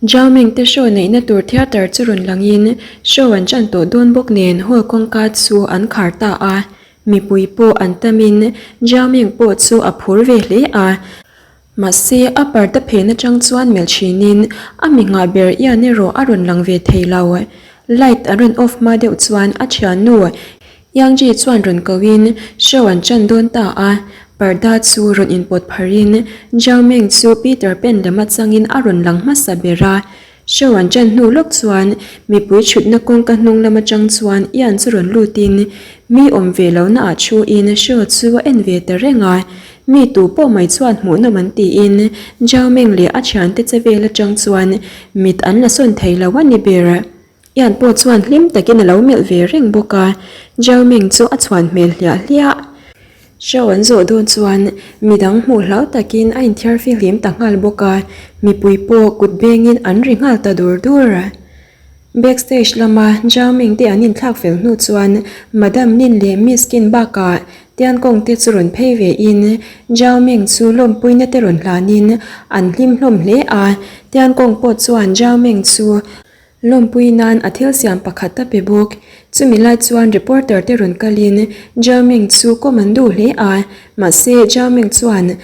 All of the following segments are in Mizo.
Zhao Ming te show neihna tur theatre chu rawn langin show an ṭan tawh dawn bawk nen hall kawngka chu an khar ta a. Mipui pawh an tamin Zhao Ming pawh chu a phur ve hle a. Mahse a parda phen atang chuan melh thinin a mi nghah ber ian erawh a rawn lang ve thei lo. Light an rawn off hma deuh chuan a thiannu Yang Ji chuan rawn kohin show an chan dawn ta a, parda chu rawn inpawt pharin Zhao Meng chu Peter Pan lam atangin a rawn lang hmasa ber a. Show an chan hnu lawk chuan mipui thutna kawngka hnung lam atang chuan Ian chu rawn lutin mi awm ve lohna ah thuin show chu a en ve ta reng a. Mi tu pawh mai chuan hmuhnawm an tiin Zhao Meng leh a thiante che vel atang chuan mit an la sawn thei lo a ni ber. Ian pawh chuan hlim takin a lo melh ve reng bawk a, Zhao Ming chu a chhuan hmel hliah hliah. Show an zawh dawn chuan midang hmuh hlau takin a inthiar fihlim ta nghal bawk a, mipui pawh kut bengin an ri nghal ta dur dur. Backstage lama Zhao Ming te an inthlak fel hnu chuan Madam Lin leh Miss Qin bakah Tian Kong te chu rawn phei ve in Zhao Ming chu lawmpuina te rawn hlanin an hlim hlawm hle a, Tian Kong pawh chuan Zhao Ming chu Lawmpui nan a thil siam pakhat a pe bawk. Chumi lai chuan reporter te rawn kalin Zhao Ming chu kawm an duh hle a, mahse Zhao Ming chuan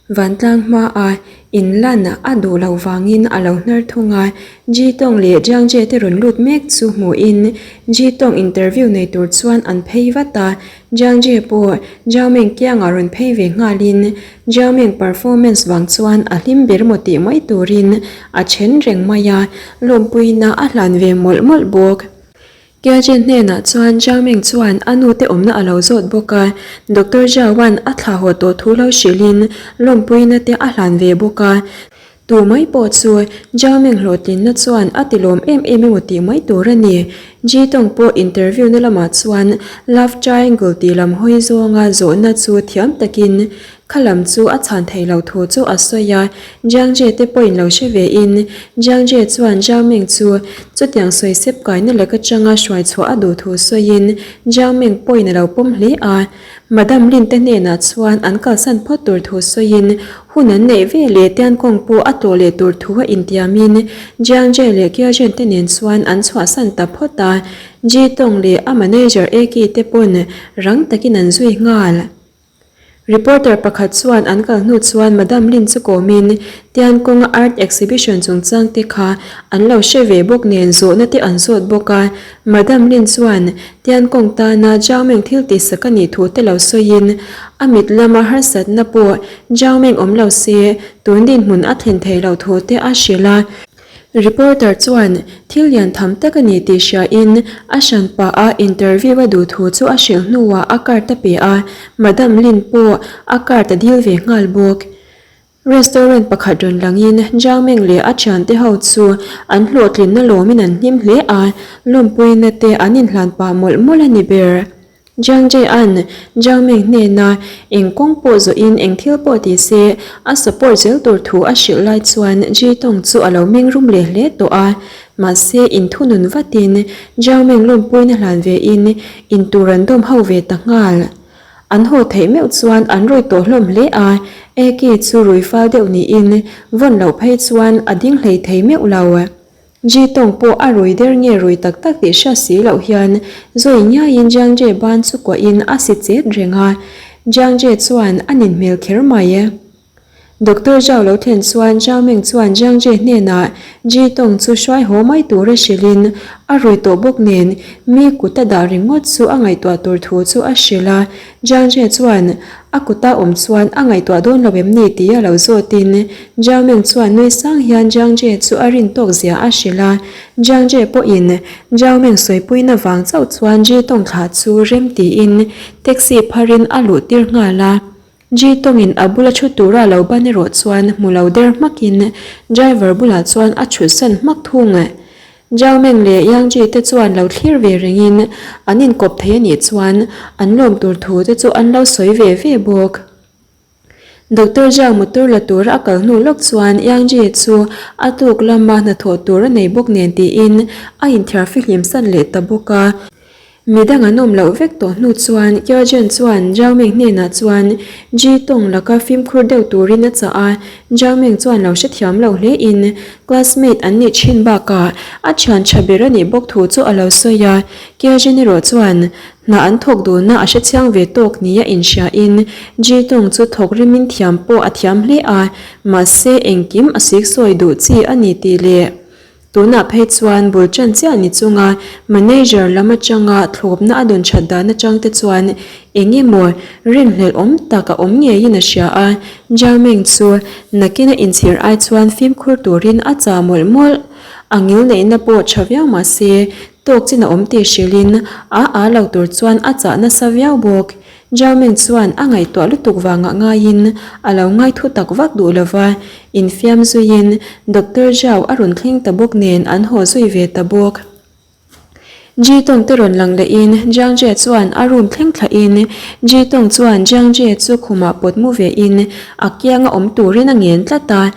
vantlang hmaa inlan a duh loh vangin a lo hnar thung a. Ji Tong leh Jiang Jie te rawn lut mek chu hmuhin Ji Tong interview nei tur chuan an phei vat a, Jiang Jie pawh Zhao Ming kiangah rawn phei ve nghalin Zhao Ming performance vang chuan a hlim ber maw tih mai turin a then reng mai a, lawmpuina a hlan ve mawlh mawlh bawk. Kia Jin hnenah chuan Zhao Ming chuan a nute awmna a lo zawt bawk a, Doctor Zhao Wan a thla haw tawh thu lo hrilhin lawmpuina te a hlan ve bawk a. Tu mai pawh chu Zhao Ming hlawhtlinna chuan a ti lawm em em emaw tih mai tur a ni. Ji Tong pawh interview na lamah chuan Love Triangle tih lam hawi zawnga zawhna chu thiam takin kha lam chu a chhan thei lo thu chu a sawi a. Jiang Jie te pawhin lo hre ve in Jiang Jie chuan Zhao Ming chu chutiang sawi sep kaina lek atanga hruai chhuah a duh thu sawiin Zhao Ming pawhin a lo pawm hle a. Madam Lin te hnenah chuan an kalsan phawt tur thu sawiin hun an neih ve leh Tiankawng pawh a tlawh leh tur thu a intiamin Jiang Jie leh Kia Zhen te nen chuan an chhuahsan ta phawt a, Ji Tong leh a manager Eki te pawn rang takin an zui nghal. Reporter pakhat chuan an kal hnu chuan Madam Lin chu kawmin Tiankawnga art exhibition chungchang te kha an lo hre ve bawk nen zawhna te an zawt bawk a, Madam Lin chuan Tiankawng tana Zhao Meng thil tihsak a nih thu te lo sawiin, a mit lama harsatna pawh Zhao Meng awm lo se tun dinhmun a thlen thei loh thu te a hrilh a. Reporter chuan thil lian tham tak a ni tih hriain a hran pah a interview a duh thu chu a hrilh hnuah a card a pe a, Madam Lin pawh a card a dil ve nghal bawk. Restaurant pakhat rawn langin Zhao Meng leh a thiante ho chu an hlawhtlinna lawmin an hlim hle a, lawmpuina te an inhlan pah mawlh mawlh a ni ber. Jiang Jie-a'n Zhao Meng hnena eng kawng pawh zawhin eng thil pawh ti se a support zel tur thu a hrilh lai chuan Ji Tong chu a lo meng rum leh hle tawh a, mahse inthunun vatin Zhao Meng lawmpuina hlan vein intur an dawm ho ve ta nghal. An haw theih meuh chuan an rawi tawh hlawm hle a, Eki chu rui fal deuh niin vawn loh phei chuan a ding hlei thei meuh lo. Ji Tong pawh a rui der nge rui tak tak tih hriat si loh hian zawi ngiaiin Jiang Jie ban chu kuahin a si chet reng a, Jiang Jie chuan a nin hmel kher mai. Doctor Zhao lo thlen chuan Zhao Ming chuan Jiang Jie hnenah Ji Tong chu hruai haw mai tura hrilhin a rui tawh bawk nen mi kut a dah ringawt chu a ngaihtuah tur thu chu a hrilh a. Jiang Jie chuan a kuta awm chuan a ngaihtuah dawn lo em ni tih a lo zawtin Zhao Ming chuan nui sang hian Jiang Jie chu a rin tawk zia a hrilh a. Jiang Jie pawhin Zhao Ming sawipuina vang chauh chuan Ji Tong thlah chu rem tiin taxi pharin a luh tir nghal a. Ji tawngin a bula thu tura lo ban erawh chuan hmu lo der hmakin driver bulah chuan a chhutsan hmak thung. Zhao Meng leh Yang Ji te chuan lo thlir ve rengin an inkawp thei a nih chuan an lawm tur thu te chu an lo sawi ve ve bawk. Doctor Zhao motor la tura a kal hnu lawk chuan Yang Ji chu a tuk lama hnathawh tur a nei bawk nen tiin a inthiarfihlim san leh ta bawk a. Midang an awm loh vek tawh hnu chuan Kyo Jen chuan Zhao Ming hnenah chuan Ji Tong laka fimkhur deuh turin a chah a, Zhao Ming chuan lo hrethiam lo hle in classmate an nih thin bakah a thian tha ber a nih bawk thu chu a lo sawi a, Kyo Jen erawh chuan hna an thawk duhna a hrechiang ve tawk nia inhria in Ji Tong chu thawk rimin thiam pawh a thiam hle a, mahse engkim a siksawi duh chi a ni tih leh Tunah phei chuan bul ṭan chiah ni chunga manager lam aṭanga thlawpna a dawn ṭhat dan aṭang te chuan eng emaw rinhlelh awm tak a awm ngeiin a hria a, Jiameng chu nakina inchhir ai chuan fimkhur turin a chah mawlh mawlh. A ngil neihna pawh ṭha viau mah se tawk chin a awm tih hrilhin a â lo tur chuan a chah nasa viau bawk. Jiaoming chuan a ngaihtuah lutuk vangah ngaiin a lo ngai thu tak vak duh lo va, infiam zuiin Doctor Zhao a rawn thleng ta bawk nen an haw zui ve ta bawk. Ji Tong te rawn lang lehin Jiang Jie chuan a room thleng thlahin Ji Tong chuan Jiang Jie chu khumah pawt mu vein a kianga awm turin a ngen tlat a.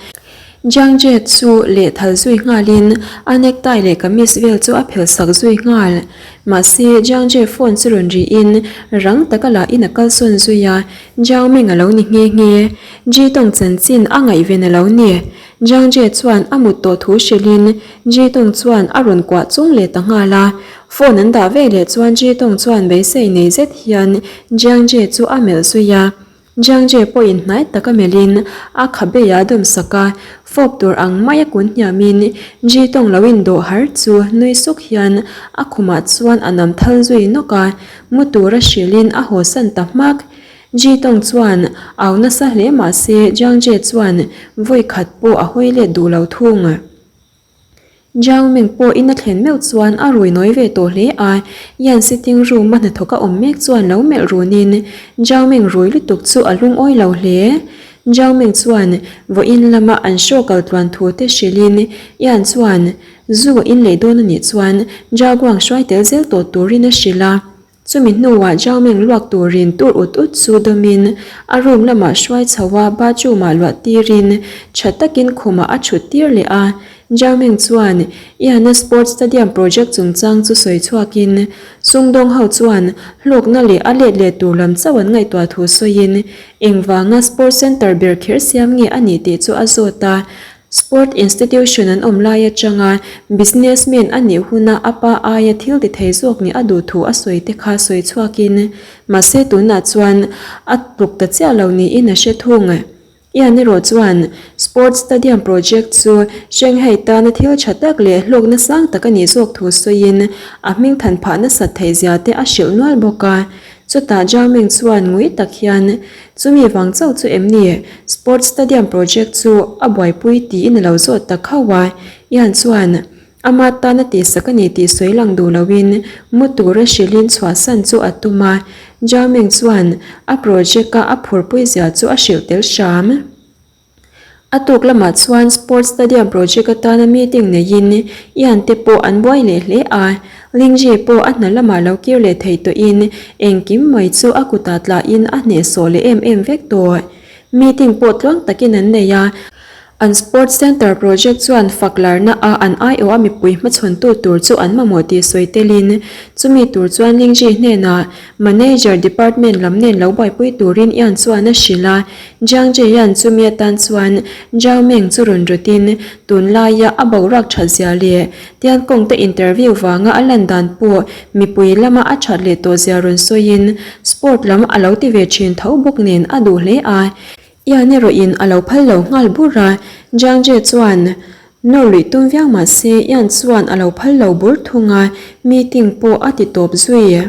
Jiang Jie chu lehthal zui nghalin a necktie leh kamis vel chu a phelh sak zui nghal. Mahse, Jiang Jie phone chu rawn rihin rang taka lahin a kalsawn zui a, Jiang Ming a lo ni nghe nghe. Ji Tong chanchin a ngaihven a lo ni. Jiang Jie chuan a mut tawh thu hrilhin Ji Tong chuan a rawn kuah chung leh ta nghal a. Phone an dah ve leh chuan Ji Tong chuan beisei nei zet hian Jiang Jie chu a melh zui a. Jiangje pawhin hnai taka melhin a khabe a dawm sak a, fawp tur ang maia kun hniamin Ji tawng lo indawh har chu nui suk hian a khumah chuan a nam thal zui nawk a, mu tura hrilhin a hawsan ta hmak. Ji tawng chuan au nasa hle mah se Jiangje chuan vawi khat pawh a hawi let duh lo thung. Jiang Ming pawh in a thlen meuh chuan a rui nawi ve tawh hle a, Yan sitting room a hnathawk a awm mek chuan lo melh runin Jiang Ming rui lutuk chu a lungawi lo hle. Jiang Ming chuan vawiin lama an show kal tluan thu te hrilhin Yan chuan zu in lei dawn a nih chuan Jia Guang hruai tel zel tawh turin a hrilh a. Chumi hnuah Zhao Ming luak turin tur ut ut chu dawmin a room lamah hruai chho a, bathroom ah luah tirin tha takin khumah a thut tir leh a. Zhao Ming chuan Iana Sports Stadium project chungchang chu sawi chhuakin sumdawng ho chuan hlawkna leh a let leh tur lam chauh an ngaihtuah thu sawiin engvanga sports center ber kher siam nge a nih tih chu a zawt a. Sport institution an awm lai atanga businessman a nih huna a pa aia thil ti thei zawk nih a duh thu a sawi te kha sawi chhuakin mahse tunah chuan a tluk ta chiah lo niin a hre thung. Ian erawh chuan Sports Stadium project chu Shanghai tana thil tha tak leh hlawkna sang tak a nih zawk thu sawiin a hming than phah nasat theih zia te a hrilh nual bawk a. Chutah Zhao Ming chuan ngui tak hian, Chumi vang chauh chu em ni? Sports Stadium project chu a buaipui tiin a lo zawt ta khauh a. Ian chuan, Ama tan a tihsak a ni tih sawi lang duh loin mu tura hrilhin chhuahsan chu a tum a. Zhao Ming chuan a project-a a phurpui zia chu a hrilh tel hram. A tuk lamah chuan Sports Stadium project atana meeting neiin Ian te pawh an buai leh hle a, Lingji pawh a hna lamah lo kir leh thei tawhin engkim mai chu a kutah tlahin a hnehsawh leh em em vek tawh. Meeting pawh tluang takin an nei a, an Sports Centre project chuan fak larna a an aiawh a mipui hmachhawntu tur chu an mamawh tih sawi telin chumi tur chuan Lingji hnenah Manager department lam nen lo buaipui turin Ian chuan a hrilh a, Jiang Jie-a'n chumi atan chuan Zhao Meng chu rawn rawtin tunlaia a boruak that zia leh Tiankawng te interview vanga a lan dan pawh mipui lama a that leh tawh zia rawn sawiin sport lam a lo ti ve thin tho bawk nen a duh hle a. Ian erawhin a lo phal lo nghal bur a, Jiang Jie chuan nawr luih tum viau mah se Ian chuan a lo phal lo bur thung a, meeting pawh a ti tawp zui.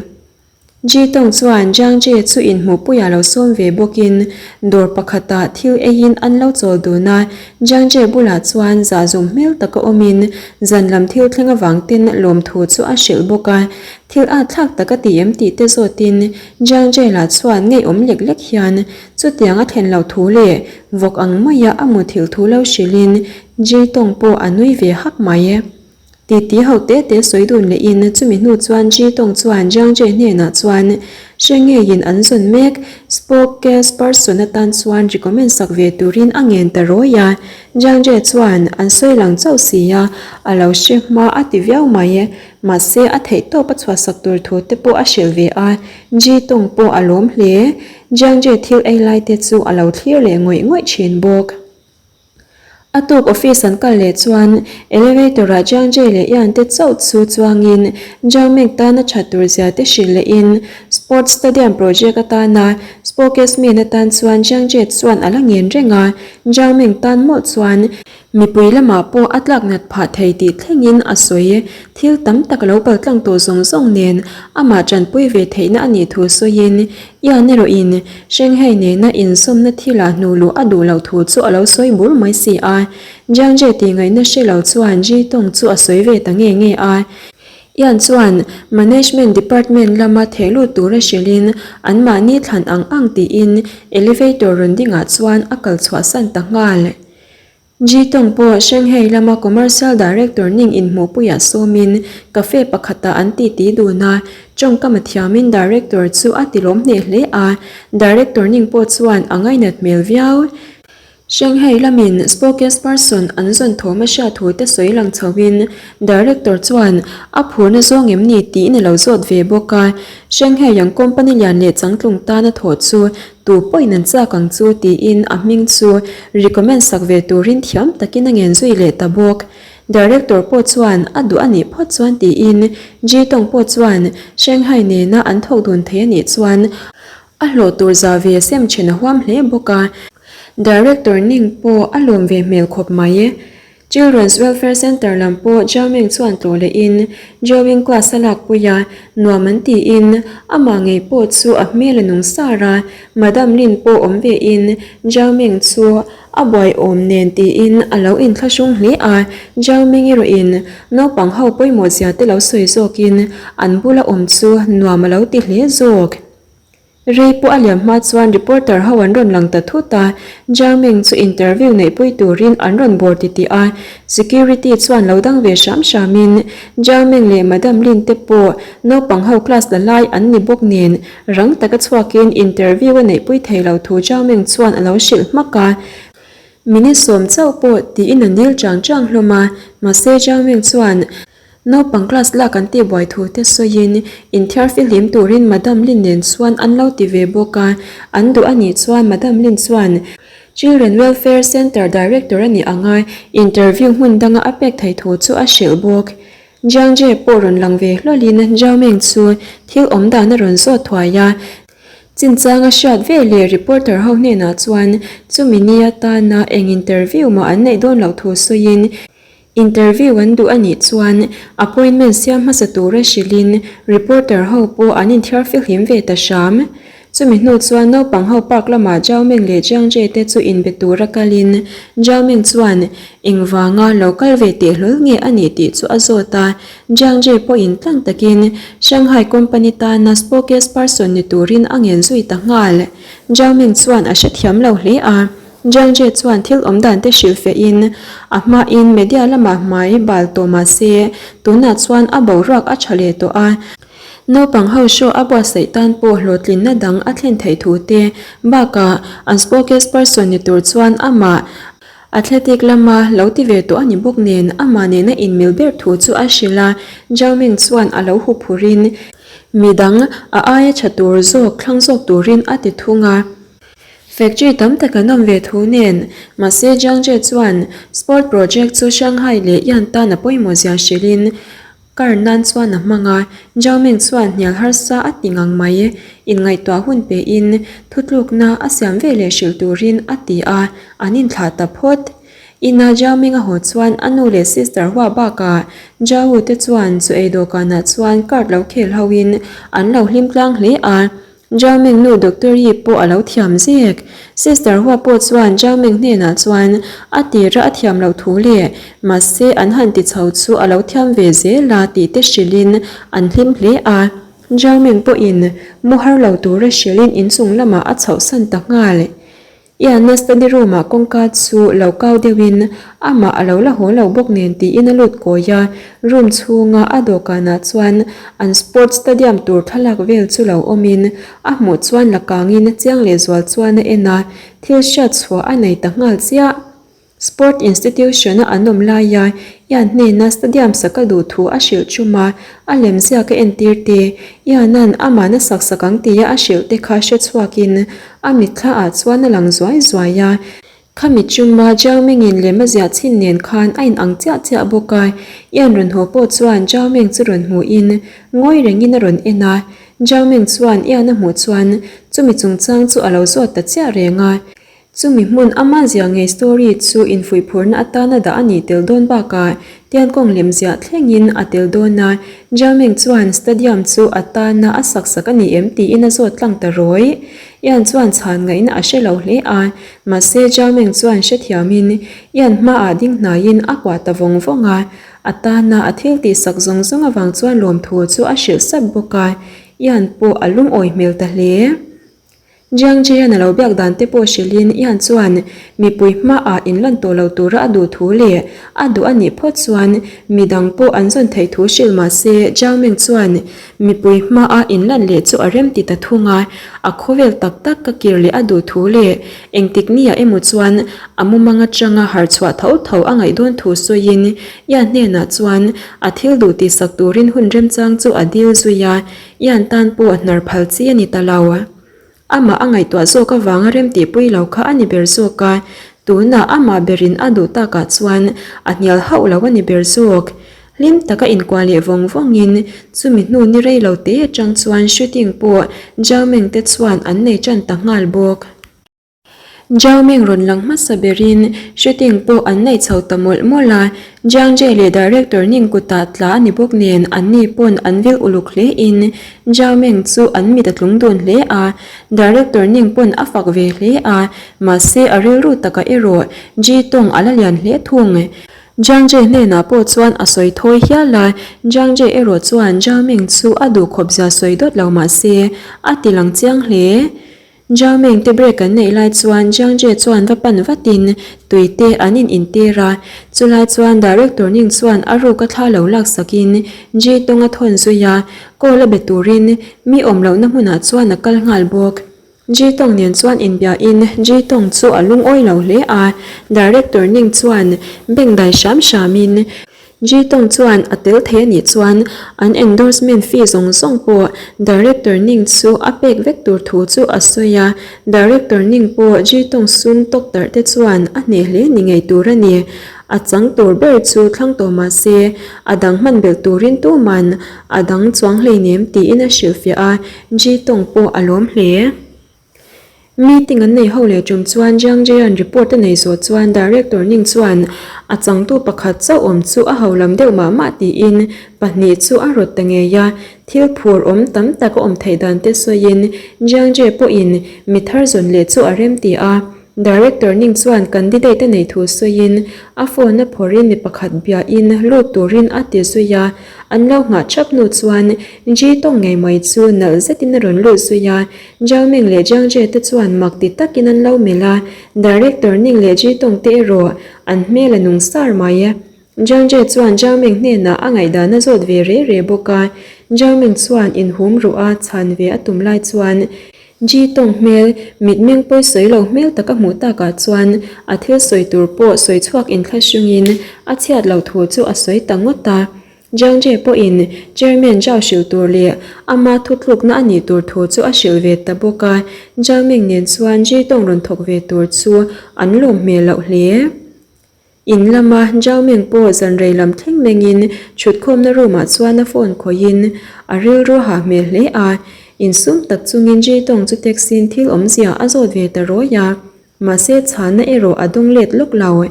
Ji Tong chuan Jiang Jie chu inhmuhpuiah lo sawm ve bawkin dawr pakhatah thil eiin an lo chawl dun a, Jiang Jie bulah chuan zahzum hmel taka awmin zan lam thil thleng avang ten lawmthu chu a hrilh bawk a, thil at thlak tak a ti em tih te zawtin Jiang Jie lah chuan ngeiawm lek lek hian chutiang a thlen loh thu leh vawk ang maia a muthilh thu lo hrilhin Ji Tong pawh a nui ve hak mai. Titi ho te te sawi dun lehin chumi hnu chuan Ji Tong chuan Jiang Jie hnenah chuan hre ngeiin an zawn mek spokesperson atan chuan recommend sak ve turin a ngen ta rawi a. Jiang Jie chuan an sawi lang chauh si a, a lo hre hma a ti viau mai. Mahse a theihtawp a chhuahsak tur thu te pawh a hrilh ve a, Ji Tong pawh a lawm hle. Jiang Jie thil ei lai te chu a lo thlir leh ngawih ngawih thin bawk. A tuk office an kal leh chuan elevator ah Jiang Jie leh Yan te chauh chu chuangin Jiang Meng tana that tur zia te hrilh lehin Sports Stadium project atana spokesman atan chuan Jiang Jie chuan a la ngen reng a, Jiang Meng tan mawlh chuan mipui lamah pawh a tlak nat phah thei tih thlengin a sawi. Thil tam tak lo paltlang tawh zawng zawng nen amah tanpui ve theihna a nih thu sawiin Ian erawhin Shanghai nena inzawmna thilah hnu luh a duh loh thu chu a lo sawi bur mai si a. Jiang Jie tih ngaihna hre lo chuan Ji Tong chu a sawi ve ta nge nge a. Ian chuan Management Department lama theh lut tura hrilhin anmahni thlan ang ang tiin elevator rawn dingah chuan a kal chhuahsan ta nghal. Ji Tong pawh Shanghai lama Commercial Director ning inhmuhpuiah sawmin cafe pakhatah an titi dun a, tawngkam a thiamin Director chu a tilawm hneh hle a, Director ning pawh chuan a ngainat hmel viau. Shanghai lamin spokesperson an zawn thawm a hriat thu te sawi lang chhoin Director chuan a phurna zawng em ni tiin a lo zawt ve bawk a, Shanghai ang company lian leh changtlung tana thawh chu Tu pawhin an chak ang chu tiin a hming chu recommend sak ve turin thiam takin a ngen zui leh ta bawk. Director pawh chuan a duh a nih phawt chuan tiin Ji Tong pawh chuan Shanghai nena an thawk dun thei a nih chuan a hlawh tur za ve sem then a huam hle bawk a. Director Ning pawh a lawm ve hmel khawp mai. Children's Welfare Centre lam pawh Jiaming chuan tlawh lehin drawing class a lakpui a, nuam an tiin amah ngei pawh chu a hmel a nung sar a, Madam Lin pawh awm vein Jiaming chu a buai awm nen tiin a lo inthlahrung hle a, Jiaming erawhin naupang ho pawimawh zia te lo sawi zawkin an bula awm chu nuam a lo ti hle zawk. Rei pawh a liam hma chuan reporter ho an rawn lang ta thut a, Jiang Ming chu interview neihpui turin an rawn bawr titih a, security chuan lo dang ve hram hramin Jiang Ming leh Madam Lin te pawh naupang ho class la lai an ni bawk nen rang taka chhuakin interview a neihpui thei lo thu Jiang Ming chuan a lo hrilh hmak a. Minute sawm chauh pawh tiin a nil chang chang hlawm a, mahse Jiang Ming chuan Naupang class lak an tihbuai thu te sawiin inthiar fihlim turin Madam Lin nen chuan an lo ti ve bawk a, an duh a nih chuan Madam Lin chuan Children Welfare Centre Director a nih anga interview hmun danga a pek thei thu chu a hrilh bawk. Jiang Jie pawh rawn lang ve hlawlin Zhao Meng chu thil awm dan a rawn zawt thuai a, Chinchang a hriat ve leh reporter ho hnenah chuan chumi ni atana eng interview mah an neih dawn loh thu sawiin Interview an duh a nih chuan appointment siam hmasa tura hrilhin reporter ho pawh an inthiar fihlim ve ta hram. Chumi hnu chuan naupang ho park lamah Zhao Ming leh Jiang Jie te chu inbe tura kalin Zhao Ming chuan engvanga lo kal ve teh hlawl nge a nih tih chu a zawt a, Jiang Jie pawhin tlang takin Shanghai company tana spokesperson ni turin a ngen zui ta nghal. Zhao Ming chuan a hrethiam lo hle a. Jiang Jie chuan thil awm dan te hrilh fehin a hmain media lamah hmai bal tawh mah se, tunah chuan a boruak a tha leh tawh a. Naupang ho show a buatsaih tan pawh hlawhtlinna dang a thlen theih thu te bakah an spokesperson ni tur chuan amah athletic lama lo ti ve tawh a ni bawk nen amah nena inmil ber thu chu a hrilh a, Zhao Ming chuan a lo huphurhin midang a aia tha tur zawk thlang zawk turin a ti thung a. Factory tam tak an awm ve thu nen, mahse Jiang Jie chuan sport project chu Shanghai leh Yan tan a pawimawh zia hrilhin kar nan chuan a hmang a, Zhao Ming chuan hnial harsa a ti ngang mai, inngaihtuah hun pein thutlukna a siam ve leh hrilh turin a ti a, an inthlah ta phawt. Ina Zhao Ming a haw chuan a nu leh sister hua bakah Zhao Wu te chuan chu ei dawhkanah chuan card lo khel hoin an lo hlim tlang hle a, Zhao Ming nu Doctor Yi pawh a lo thiam zek. Sister Hua pawh chuan Zhao Ming hnenah chuan a tira a thiam loh thu leh mahse an han ti chho chu a lo thiam ve zel a tih te hrilhin an hlim hle a. Zhao Ming pawhin mu har lo tura hrilhin inchung lamah a chhohsan ta nghal. Ianna study room ah kawngka chu lo kau deuhin amah a lo la haw lo bawk nen tiin a lut kawi a, room chhunga a dawhkanah chuan an sports stadium tur thlalak vel chu lo awmin a hmuh chuan la kangin chiang lehzual chuan a en a, thil hriat chhuah a nei ta nghal chiah. Sport institution-a an awm laia Ian hnena stadium sak a duh thu a hrilh chum a, a lemziak a entir te, Ian-a'n amah na sak sak ang tia a hrilh te kha hre chhuakin a mitthla ah chuan a lang zuai zuai a. Khami chuma Zhao Ming-in lem a ziah chhin nen khan a inang chiah chiah bawk a, Ian rawn haw pawh chuan Zhao Ming chu rawn hmuhin ngawi rengin a rawn en a. Zhao Ming chuan Ian a hmuh chuan chumi chungchang chu a lo zawt ta chiah reng a. Chumi hmun ama ziah ngei story chu infuihphurna atana dah a nih tel dawn bakah Tiankawng lem ziah thlengin a tel dawn a, Jiameng chuan stadium chu a tana a sak sak a ni em tiin a zawt tlang ta rawih. Ian chuan chhan ngaihna a hre lo hle a, mahse Jiameng chuan hrethiamin Ian hmaah ding hnaiin a kuah ta vawng vawng a, a tana a thil tih sak zawng zawng avang chuan lawmthu chu a hrilh sap bawk a, Ian pawh a lungawi hmel ta hle. Jiang Jian a lo biak dan te pawh hrilhin Ian chuan mipui hmaah inlan tawh lo tura a duh thu leh a duh a nih phawt chuan midang pawh an zawn theih thu hrilh mah se Zhao Meng chuan mipui hmaah inlan leh chu a rem ti ta thung a, a khawvel tak tak ka kir leh a duh thu leh engtik nia emaw chuan a mumang atanga harh chhuah tho tho a ngaih dawn thu sawiin Ian hnenah chuan a thil duh tihsak turin hun remchang chu a dil zui a. Ian tan pawh hnar phal chi a ni ta lo. Amah a ngaihtuah zawk avanga remtihpui lo kha a ni ber zawk a, tunah amah berin a duh takah chuan a hnial hauh lo a ni ber zawk. Hlim taka inkuah leh vawng vawngin chumi hnu ni rei lo te atang chuan shooting pawh Zhao Meng te chuan an nei tan ta nghal bawk. Zhao Ming rawn lang hmasa berin shooting pawh an neih chho ta mawlh mawlh a, Jiang Jie leh director Ning kutah tla a ni bawk nen anni pawn an vil uluk hle in Zhao Ming chu an mit a tlung dun hle a, director Ning pawn a fak ve hle a, mahse a rilru takah erawh Ji Tong a la lian hle thung. Jiang Jie hnenah pawh chuan a sawi thawi hial a, Jiang Jie erawh chuan Zhao Ming chu a duhkhawp zia sawi dawt lo mahse a ti lang chiang hle. Zhao Meng te break an neih lai chuan Jiang Jie chuan va pan vatin tui te an in intir a, chulai chuan Director Ning chuan a ruk a thla lo laksakin Ji Tong a thawn zui a, call a be turin mi awm lohna hmunah chuan a kal nghal bawk. Ji Tong nen chuan inbiahin Ji Tong chu a lungawi lo hle a, Director Ning chuan bengdai hram hramin Ji Tong chuan a tel thei a nih chuan an endorsement fee zawng zawng pawh Director Ning chu a pek vek tur thu chu a sawi a, Director Ning pawh Ji Tong sum tawk tarh te chuan a hneh hle ni ngei tur a ni. A chang tur ber chu thlang tawh mah se a dang hman belh turin tuman a dang chuang hleinem tiin a hrilhfiah a, Ji Tong pawh a lawm hle. Meeting an nei ho leh tum chuan Jiang Jian report a nei zawh chuan Director Ning chuan a changtu pakhat chauh awm chu a ho lam deuh mah mah tiin pahnih chu a rawt ta ngei a, thil phur awm tam tak a awm theih dan te sawiin Jiang Jie pawhin mi thar zawn leh chu a remti a. Director Ning chuan candidate a neih thu sawiin a phone a phawrhin mi pakhat biain lut turin a ti zui a, an lo nghah thap hnu chuan Ji tawng ngei mai chu nalh zetin a rawn lut zui a. Zhao Ming leh Jiang Jie te chuan mak ti takin an lo melh a, Director Ning leh Ji Tong te erawh an hmel a nung sar mai. Jiang Jie chuan Zhao Ming hnenah a ngaihdan a zawt ve re re bawk a, Zhao Ming chuan inhum ruh a chhan ve a tum lai chuan Ji Tong hmel, mitmeng pawi sawi lo hmel tak a hmuh takah chuan a thil sawi tur pawh sawi chhuak inthlahrungin a chhiat loh thu chu a sawi ta ngawt a. Jiang Jie pawhin Chairman Zhao hrilh tur leh ama thutlukna a nih tur thu chu a hrilh ve ta bawk a, Zhao Ming nen chuan Ji Tong rawn thawk ve tur chu an lawm hmel loh hle. In lama Zhao Ming pawh zan rei lam thleng mengin thutkhawmna room ah chuan a phone khawihin a rilru a hah hmel hle a, insum tak chungin Ji Tong chu taxi-in thil awmzia a zawt ve ta rawi a. Mahse chhana erawh a dawng let lawk lo.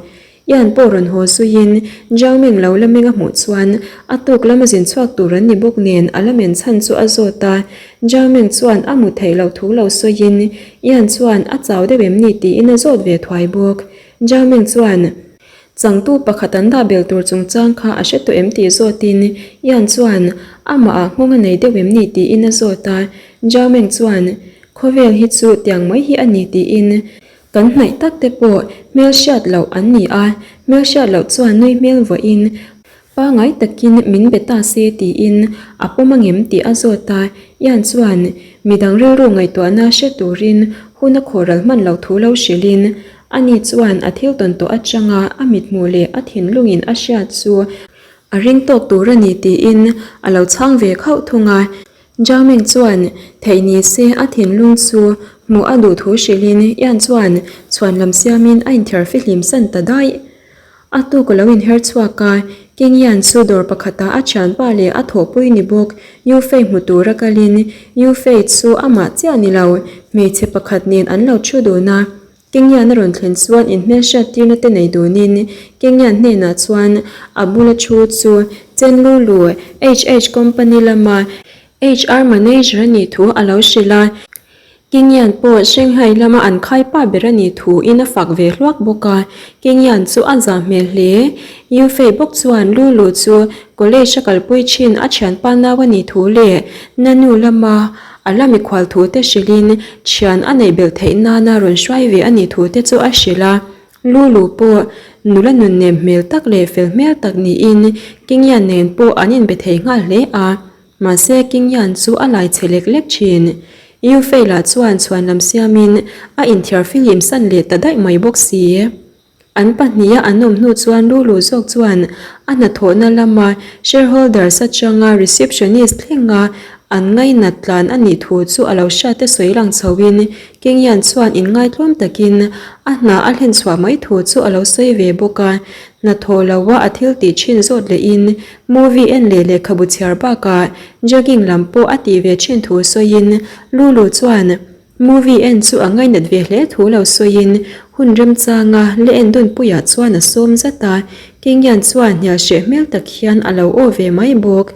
Ian pawh rawn haw zuiin Zhao Ming lo la meng a hmuh chuan a tuk lama zin chhuak tur an ni bawk nen a la men chhan chu a zawt a. Zhao Ming chuan a mu theih loh thu lo sawiin Ian chuan a chau deuh em ni tiin a zawt ve thuai bawk. Zhao Ming chuan changtu pakhat an dah bel tur chungchang kha a hre tawh em tih zawtin Ian chuan amah ah nghawng a nei deuh em ni tiin a zawt a. Zhao Ming chuan Khawvel hi chu tiang mai hi a ni tiin. Kan hnaih tak te pawh hmelhriat loh an ni a, hmelhriat loh chuan nui hmel vawiin pangai takin min be ta se tiin a pawm angem tih a zawt a, Ian chuan midang rilru ngaihtuahna hre turin hun a khawhral hman loh thu lo hrilhin ani chuan a thil tawn tawh atanga a mithmuh leh a thinlungin a hriat chu a ring tawk tur a ni tiin a lo chhang ve khauh thung a. Zhang Meng chuan theih ni se a thinlung chu hmuh a duh thu hrilhin Ian chuan chhuan lam siamin a inthiar fihlim san ta daih. A tuk a lo inher chhuak a, King Ian chu dawr pakhatah a thianpa leh a thawhpui ni bawk Yu Fei hmu tura kalin Yu Fei chu amah chiah ni lo hmeichhe pakhat nen an lo thu dun a, Kengyan a rawn thlen chuan inhmelhriat tirna te nei dunin Kengyan hnenah chuan a bula thu chu Chen Lulu, HH Company lama HR Manager a nih thu a lo hrilh a. Kengyan pawh Shanghai lama an khaipa ber a nih thuin a fak ve hluak bawk a. Kengyan chu a zah hmel hle. Yu Fei bawk chuan Lulu chu college a kalpui thin a thianpa nau a nih thu leh Nanu lama A la mikhual thu te hrilhin thian a neih belh theih nana rawn hruai ve a nih thu te chu a hrilh a. Lulu pawh nula nun nem hmel tak leh fel hmel tak niin Kingyan nen pawh an inbe thei nghal hle a. Mahse Kingyan chu a lai chhe lek lek thin. Yu Fei lah chuan chhuan lam siamin a inthiar fihlim san leh ta daih mai bawk si. An pahniha an awm hnu chuan Lulu zawk chuan a hnathawhna lama shareholders atanga receptionist thlenga an ngainat tlan a nih thu chu a lo hriat te sawi lang chhoin Kingyan chuan inngaitlawm takin a hna a hlen chhuah mai thu chu a lo sawi ve bawk a. Hnathawh loa a thil tih thin zawt lehin movie en leh lehkhabu chhiar bakah jogging lam pawh a tih ve thin thu sawiin Lulu chuan Movie en chu a ngainat ve hle thu lo sawiin hun remchanga la en dunpuiah chuan a sawm zat a, Kingyan chuan hnial hreh hmel tak hian a lo aw ve mai bawk.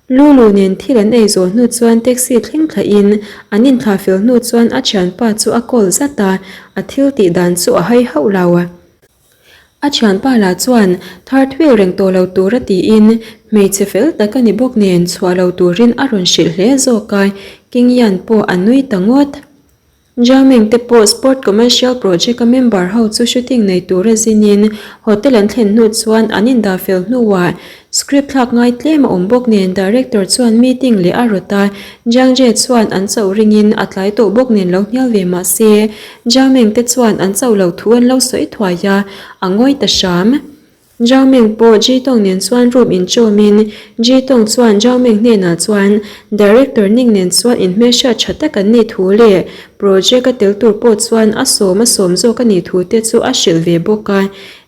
Lulu nen thil an ei zawh hnu chuan taxi thleng thlahin an inthlah fel hnu chuan a thianpa chu a call zat a, a thil tih dan chu a hai hauh lo. A thianpa lah chuan third wheel reng tawh lo tura tiin hmeichhe fel tak a ni bawk nen chhuah lo turin a rawn hrilh hle zawk a, King Yan pawh a nui ta ngawt. Jiameng te pawh Sport Commercial Project a member ho chu shooting nei tura zinin hotel an thlen hnu chuan an indah fel hnuah script thlak ngai tlem a awm bawk nen director chuan meeting leh a rawt a, Jiang Jie chuan an chauh ringin a tlai tawh bawk nen lo hnial ve mah se Zhao Meng te chuan an chauh loh thu an lo sawi thuai a, a ngawi ta hram. Zhao Meng pawh Ji Tong nen chuan room inchawmin Ji Tong chuan Zhao Meng hnenah chuan Director Ning nen chuan inhmelhriat tha tak an nih thu leh project a tel tur pawh chuan a sawm a sawm zawk a nih thu te chu a hrilh ve bawk a.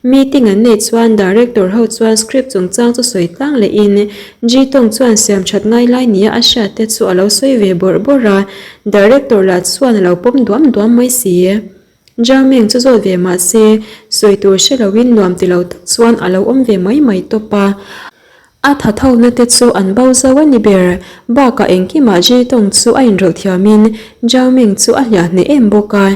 Meeting an neih chuan Director ho chuan script chungchang chu sawi tlang lehin Ji Tong chuan siam that ngai lai nia a hriat te chu a lo sawi ve bawrh bawrh a, Director lah chuan a lo pawm duam duam mai si. Zhao Meng chu zawt ve mah se sawi tur hre loin nuam ti lo tak chuan a lo awm ve mai mai tawp a. A tha thona te chu an bo zo a ni ber. Bakah engkimah Ji Tong chu a inrawlh thiamin Zhao Ming chu a hliah hneh em bawk a.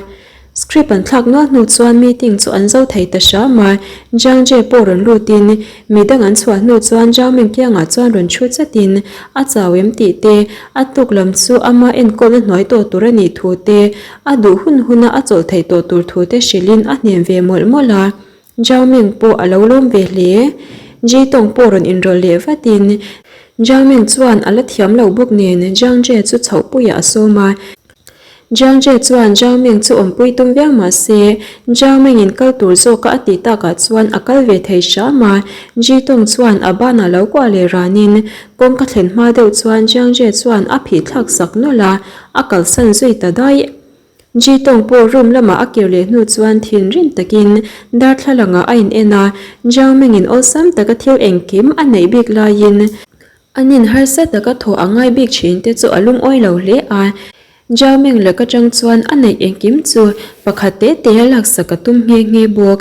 Script an thlak nual hnu chuan meeting chu an zo thei ta hram a, Jiang Jie pawh rawn lutin midang an chhuah hnu chuan Zhao Ming kiangah chuan rawn thu chatin a chau em tih te, a tuk lam chu ama enkawlna hnuai tawh tur a nih thu te, a duh hun huna a chawlh theih tawh tur thu te hrilhin a hnem ve mawlh mawlh a. Zhao Ming pawh a lo lawm ve hle. Ji Tong pawh rawn inrawlh leh vatin Zhao Ming chuan a la thiam lo bawk nen Jiang Jie chu chhohpuiah a sawm a. Jiang Jie chuan Zhao Ming chu awmpui tum viau mah se Zhao Ming-in kal tur zawka a tih takah chuan a kal ve thei hram a. Ji Tong chuan a banah lo kuah leh ranin kawngka thlen hma deuh chuan Jiang Jie chuan a phih thlak sak nawlh a, a kalsan zui ta daih. Ji Tong pawh room lamah a kir leh hnu chuan thinrim takin darthlalangah a in en a, Zhao Mingin awlsam taka thil engkim a neih bik laiin an in harsa taka thawh a ngai bik thin te chu a lungawi lo hle a. Zhao Ming lak atang chuan a neih engkim chu pakhat te te a laksak a tum nghe nghe bawk.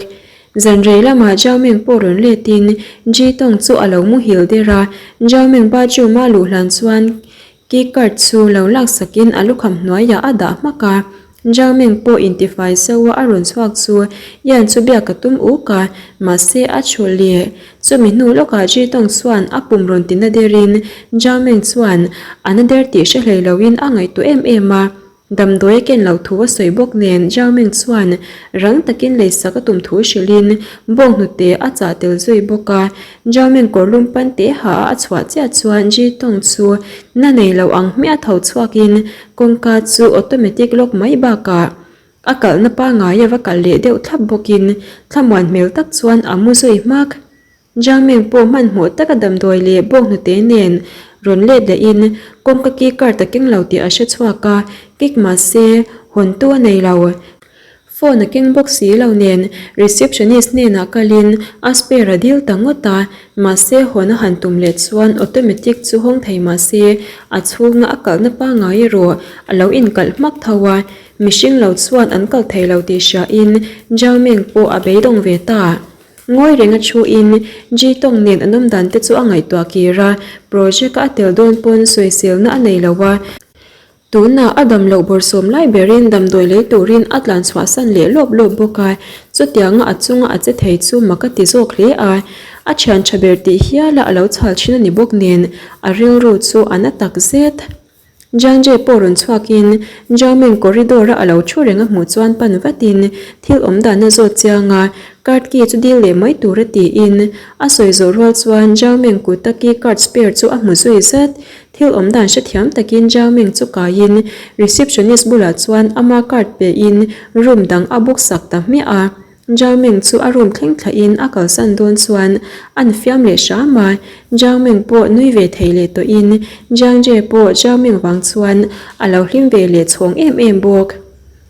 Zanrei lamah Zhao Ming pawh rawn letin Ji Tong chu a lo muhil der a, Zhao Ming bathroom a luh hlan chuan Key card chu lo laksakin a lukham hnuaiah a dah hmak a, Zhang Ming pawh intifai zauh a a rawn chhuak chu Yan chu biak a tum uk a, mahse a chhulh leh. Chumi hnu lawkah Ji Tong chuan a pum rawn tina derin Zhang Ming chuan a na der tih hre hlei loin a ngaihtuah em em a. Damdawi a ken loh thu a sawi bawk nen Zhao Ming chuan rang takin leisak a tum thu hrilhin bawnghnute a chah tel zui bawk a. Zhao Ming kawrlum pan te ha a a chhuah chiah chuan Ji Tong chu na nei lo ang hmiah tho chhuakin kawngka chu automatic lock mai bakah a kalhna pangngai a va kalh leh deuh thlap bawkin thlamuan hmel tak chuan a mu zui hmak. Jiangming pawh hmanhmawh taka damdawi leh bawnghnute nen rawn let lehin kawngka key card a keng lo tih a hre chhuak a, kik mahse hawntu a nei lo. Phone a keng bawk si lo nen receptionist hnenah kalin a spare a dil ta ngawt a, mahse hawn a han tum leh chuan automatic chu hawng thei mahse a chhunga a kalhna pangngai erawh a lo inkalh hmak tho a, mihring lo chuan an kal thei lo tih hriain Jiangming pawh a beidawng ve ta. Ngawi renga thuin Ji Tong nen an awm dan te chu a ngaihtuah kir a, project a tel dawn pawn sawiselna a nei lo a, tunah a dam loh bawrhsawm lai berin damdawi lei turin a tlan chhuahsan leh lawp lawp bawk a, chutianga a chunga a che thei chu mak a ti zawk hle a, a thian tha ber tih hiala a lo chhal thin a ni bawk nen a rilru chu a na tak zet. Jiang Jie pawh rawn chhuakin Zhao Ming corridor-a a lo thu reng a hmuh chuan pan vatin thil awm dan a zawt chiang a, card key chu dil leh mai tur a tiin a sawi zawh rual chuan Zhao Ming kuta key card spare chu a hmu zui zat. Thil awm dan hrethiam takin Zhao Ming chu kaiin receptionist bulah chuan ama card pein room dang a book sak ta hmiah a. Zhao Ming chu a room thleng thlahin a kalsan dawn chuan an fiam leh hram a, Zhao Ming pawh nui ve thei leh tawhin Jiang Jie pawh Zhao Ming vang chuan a lo hlim ve leh chhawng em em bawk.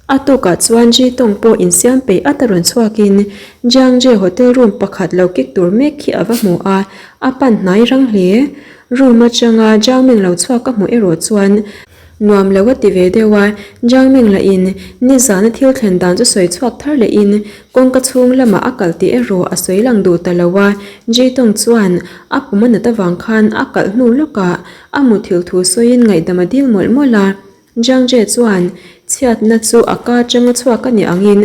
A tukah chuan Ji Tong pawh insiam peih at a rawn chhuakin Jiang Jie hotel room pakhat lo kik tur mek khi a va hmu a, a pan hnai rang hle. Room atanga Zhao Ming lo chhuak a hmuh erawh chuan Nuam lo a ti ve deuh a, Jiang Ming lahin nizana thil thlen dan chu sawi chhuak thar lehin kawngka chhung lamah a kalh tih erawh a sawi lang duh ta lo a, Ji Tong chuan a pum a nat avang khan a kalh hnu lawkah a muthilh thu sawiin ngaihdam a dil mawlh mawlh a, Jiang Jie chuan chhiatna chu a ka atanga chhuak a nih angin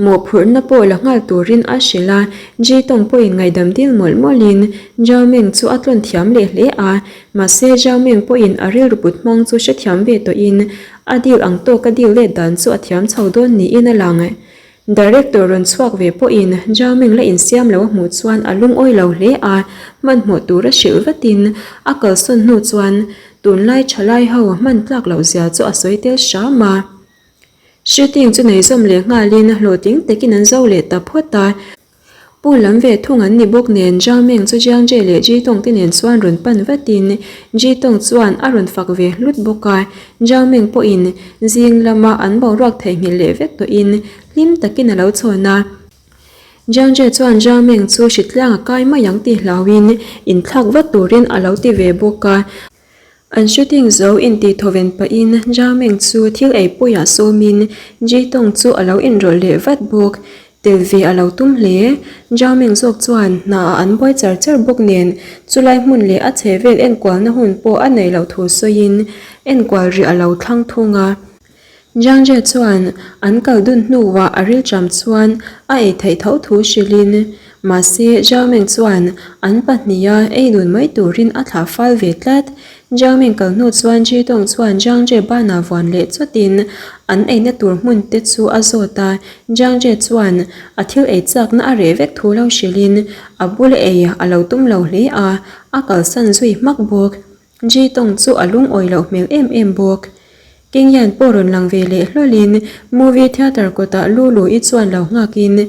mawhphurhna pawh la nghal turin a hrilh a, Ji Tong pawhin ngaihdam dil mawlh mawlhin Jiang Ming chu a tlawn thiam leh hle a, Mahse, Zhao Ming pawhin a rilru put hmang chu hrethiam ve tawhin a deal ang tawka deal let dan chu a thiam chho dawn niin a lang. Director rawn chhuak ve pawhin Zhao Ming la insiam lo a hmuh chuan a lungawi lo hle a, hmanhmawh tura hrilh vatin a kalsawn hnu chuan tunlai thalai ho hman tlak loh zia chu a sawi tel hram a. Shooting chu nei zawm leh nghalin hlawhtling takin an zo leh ta phawt a. Pu lam ve thung an ni bawk nen Zhao Meng chu Jiang Jie leh Ji Tong te nen chuan rawn pan vatin Ji Tong chuan a rawn fak ve hlut bawk a, Zhao Meng pawhin zing lama an boruak theihnghilh leh vek tawhin hlim takin a lo chhawn a. Jiang Jie chuan Zhao Meng chu hritliang a kai mai ang tih hlauhin inthlak vat turin a lo ti ve bawk a. An shooting zo intih thawven pahin Zhao Meng chu thil ei puiah sawmin Ji Tong chu a lo inrawlh leh vat bawk. Tel ve a lo tum hle. Zhao Meng zawk chuan hna ah an buai char char bawk nen chulai hmun leh a chhe vel enkualna hun pawh a neih loh thu sawiin enkual rih a lo thlang thung a. Jiang Jie chuan an kal dun hnuah a rilṭam chuan a ei theih tho thu hrilhin, mahse Zhao Meng chuan an pahniha ei dun mai turin a thlah fal ve tlat. Zhao Meng kal hnu chuan Ji Dong chuan Jiang Jie banah vuan leh chawtin an eina tur hmun te chu a zawt a, Jiang Jie chuan a thil ei chakna a reh vek thu lo hrilhin a bula ei a lo tum lo hle a, a kalsan zui hmak bawk. Ji Tong chu a lungawi loh hmel em em bawk. King Yan pawh rawn lang ve leh hlawlin movie theatre kawtah Lulu i chuan lo nghakin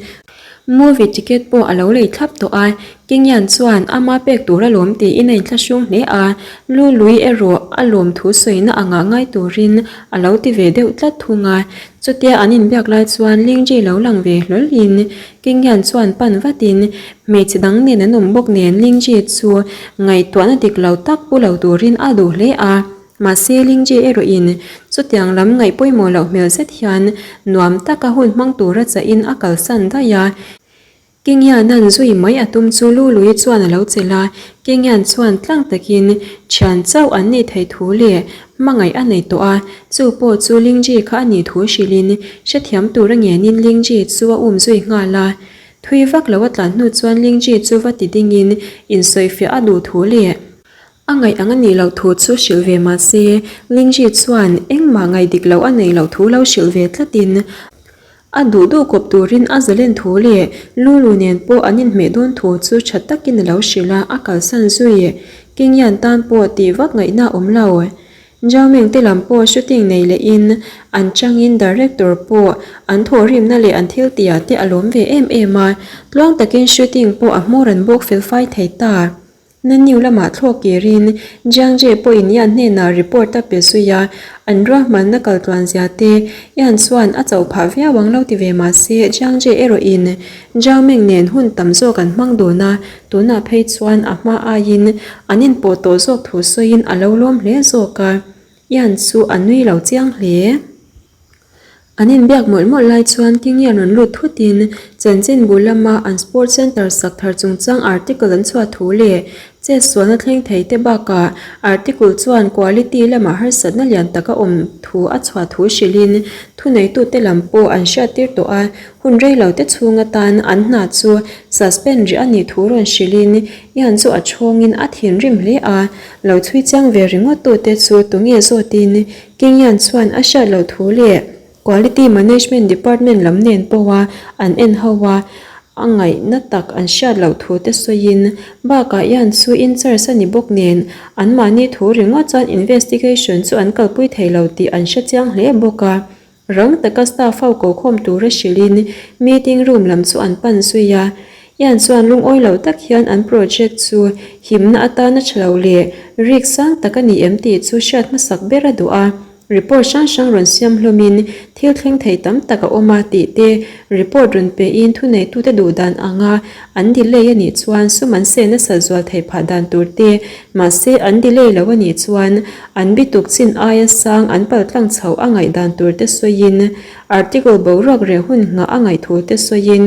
movie ticket pawh a lo lei thlap tawh a, King Yan chuan ama pek tur a lawm tiin a inthlahrung hle a, Lulu i erawh a lawm thu sawina angah ngai turin a lo ti ve deuh tlat thung a. Chutia an inbiak lai chuan Ling Ji lo lang ve hlawlin King Yan chuan pan vatin hmeichhe dang nen an awm bawk nen Ling Ji chu ngaihtuahna dik lo tak pu lo turin a duh hle a. Mahse Ling Ji erawhin chutiang lam ngaih pawimawh loh hmel zet hian nuam taka hun hmang tura chahin a kalsan daih a. King Yan-a'n zui mai a tum chu Lului chuan a lo chelh a, King Yan chuan tlang takin thian chauh an nih theih thu leh hmangaih a nei tawh a, chu pawh chu Ling Ji kha a nih thu hrilhin hrethiam tura ngenin Ling Ji chu a um zui nghal a. Thui vak lo a tlan hnu chuan Ling Ji chu va ti dingin insawifiah a duh thu leh. A ngaih ang a nih loh thu chu hrilh ve mah se, Lingji chuan engmah ngaih dik loh a neih loh thu lo hrilh ve tlatin a duh duh kawp turin a zalen thu leh Lulu nen pawh an inhmeh dawn thu chu tha takin a lo hrilh a, a kalsan zui. Kingyan tan pawh tih vak ngaihna a awm lo. Zhaoming te lam pawh shooting nei lehin an changin director pawh an thawhrimna leh an thil tihah te a lawm ve em em a, tluang takin shooting pawh a hmawr an bawk fel fai thei ta. Nanniu lamah thlawk kirin Jiang Jie pawhin Yan hnenah report a pe zui a, an ruahmanna kal tluan zia te Yan chuan a chauh phah viau ang lo ti ve mah se Jiang Jie erawhin Zhao Meng nen hun tam zawk an hmang dun a, tunah phei chuan a hma aiin an inpawh tawh zawk thu sawiin a lo lawm hle zawk a, Yan chu a nui lo chiang hle. An inbiak mawlh mawlh lai chuan King Yan rawn lut thutin chanchin bul lama an Sports Centre sak thar chungchang article an chhuah thu leh chet sualna thleng thei te bakah article chuan quality lamah harsatna lian tak a awm thu a chhuah thu hrilhin thuneitute lam pawh an hriattir tawh a, Hun rei lo te chhung atan an hna chu suspend rih a nih thu rawn hrilhin Ian chu a chhawngin a thinrim hle a, lo chhui chiang ve ringawt tute chu tunge zawtin King Ian chuan a hriat loh thu leh Quality Management Department lam nen pawha an en ho a, a ngaihna tak an hriat loh thu te sawiin bakah Ian chu in charge a ni bawk nen anmahni thu ringawt chuan investigation chu an kalpui thei lo tih an hre chiang hle bawk a. Rang taka staff ho ko khawm tura hrilhin meeting room lam chu an pan zui a. Ian chuan lungawi lo tak hian an project chu himna atana tha lo leh rik sang tak a ni em tih chu hriat hmasak ber a duh a. Report hrang hrang rawn siam hlawmin thil thleng thei tam tak a awm a tih te report rawn pehin thuneitute duh dan anga an delay a nih chuan sum an seh nasat zual theih phah dan tur te mahse an delay lo a nih chuan An bituk chin aia sang an paltlang chhoh a ngaihdan tur te sawiin, article boruak reh hun nghah a ngaih thu te sawiin,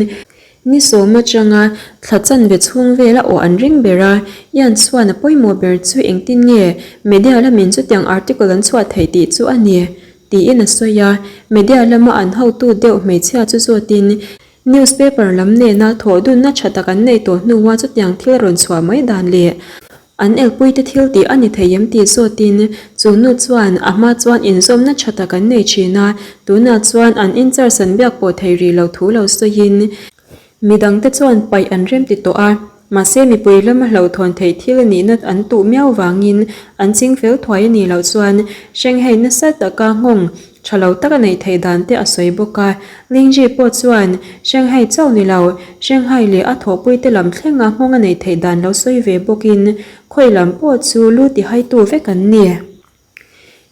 ni sawm atanga thla chanve chhung vela aw an ring ber a, Ian chuan a pawimawh ber chu engtin nge media lamin chutiang article an chhuah theih tih chu a ni, tiin a sawi a, media lama an hotu deuh hmeichhia chu zawtin, newspaper lam nena thawhdunna tha tak an nei tawh hnua chutiang thil rawn chhuah mai dan leh An elpuite thil tih a ni thei em tih zawtin chu nu chuan a hma chuan inzawmna tha tak an nei thin a, tunah chuan an in-charge an biak pawh thei rih lo thu lo sawiin midangte chuan paih an rem ti tawh a, mahse mipui lama hlauhthawn theih thil a nihna an tuh miau vangin an ching fel thuai a nih loh chuan Shanghai nasa taka nghawng Tha lo tak a neih theih dan te a sawi bawk a, Lingji pawh chuan Shanghai chauh ni lo, Shanghai leh a thawhpui te lam thlenga nghawng a neih theih dan lo sawi ve bawkin khawi lam pawh chu lu ti haitu vek an ni.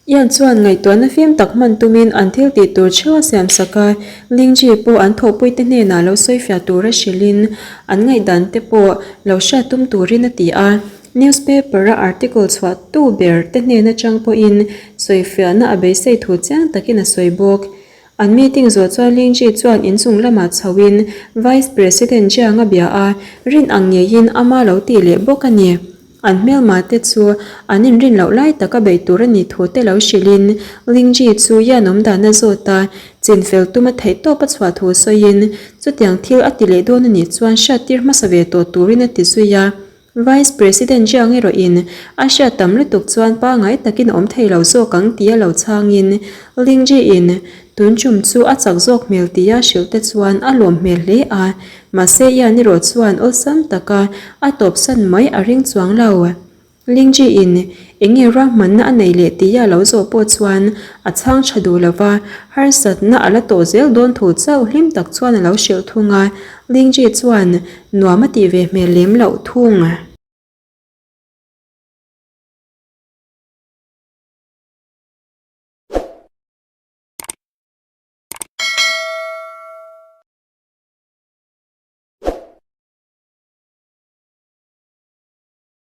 Ian chuan ngaihtuahna fim tak hman tumin an thil tih tur theuh a siam sak a, Lingji pawh an thawhpui te hnenah lo sawi fiah tura hrilhin an ngaihdan te pawh lo hriat tum turin a ti a. Newspaper a article chhuah tu ber te hnen atang pawhin sawifiahna a beisei thu chiang takin a sawi bawk. An meeting zawh chuan Lingji chuan inchung lamah chhoin Vice President Jiang a bia a, rin ang ngeiin ama lo tih leh bawk a ni. An hmelma te chu an inrin loh lai taka beih tur a nih thu te lo hrilhin Lingji chu Yan awmdan a zawt a, chinfel tuma theihtawp a chhuah thu sawiin chutiang thil a ti leh dawn a nih chuan hriattir hmasa ve tawh turin a ti zui a. Vice President Jiang erawhin a hriat tam lutuk chuan pangai takin a awm thei lo zawk ang tia lo chhangin Lingji-in tun tum chu a chak zawk hmel tia hrilh te chuan a lawm hmel hle a, mahse Ian erawh chuan awlsam taka a tawpsan mai a ring chuang lo. Lingji-in enge ruahmanna a nei leh tia lo zawh pawh chuan a chhang tha duh lo va, harsatna a la tawh zel dawn thu chauh hlim tak chuan a lo hrilh thung a, Lingji chuan nuam a tih ve hmel lem loh thung.